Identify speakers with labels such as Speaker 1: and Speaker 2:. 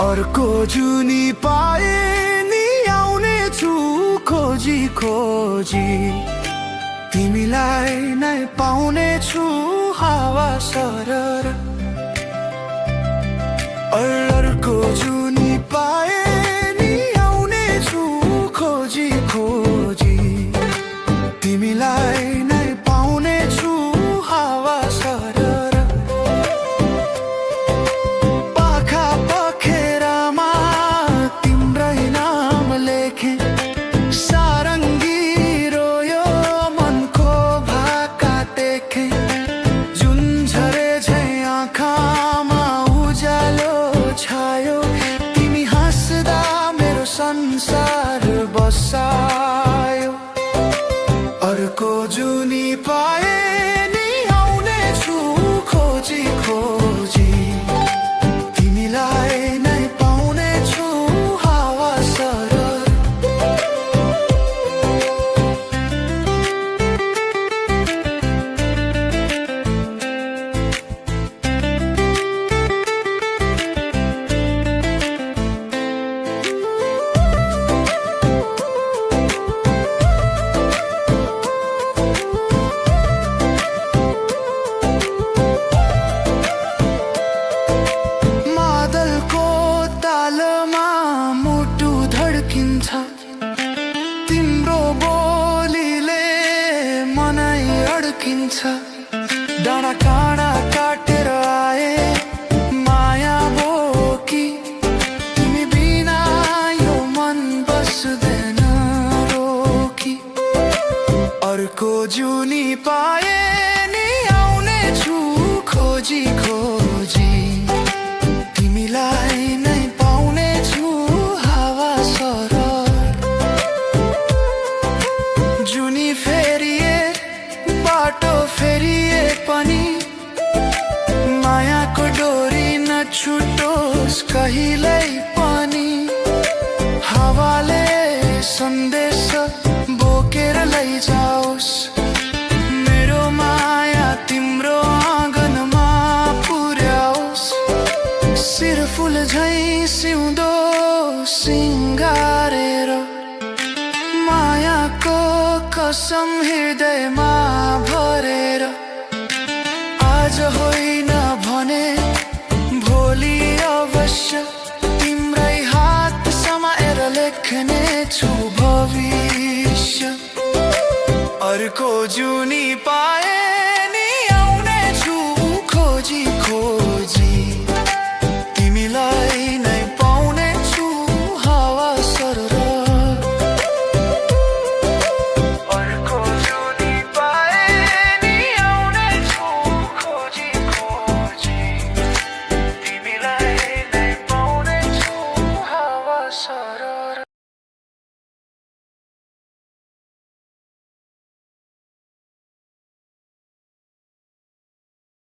Speaker 1: अर्को जुनी पाए नि आउने छु खोजी खोजी तिमीलाई नै पाउने छु हावा सरर। अर्को जुनी पाए नि आउने छु खोजी खोजी तिमीलाई नै पाउने छु हावा सरर। पाखा पखेरामा तिम्रै नाम लेखे सारङ्गी रोयो मनको भाका देखे जुन झरे झै आँखामा उज्यालो छायो तिमी हाँस्दा मेरो संसार बसायो। अर्को जुनी पाए नि आउने छु खोजी खोजी तिमीलाई नै पाउने छु हावा सरर। मादलको तालमा मुटु धड्किन्छ तिम्रो बोलीले मनै अड्किन्छ। डाँडा काँडा काटेर आए माया बोकी तिमी बिना यो मन बस्दैन रोकी। अर्को जुनी पाए नि आउने छु खोजी खोजी तिमीलाई नै पाउने छु हावा सरर। जुनी फेरिए बाटो फेरिए पनि मायाको डोरी नछुटोस् कहिल्यै पनि। हावाले सन्देश बोकेर लैजाओस् मेरो माया तिम्रो आँगनमा पुर्याओस्। शिर फुल झै सिउँदो सिङ्गारेर मायाको कसम हृदयमा भरेर आज होइन भने भोलि अवश्य तिम्रै हात समाएर लेख्ने छु भविष्य। अर्को जुनी पाए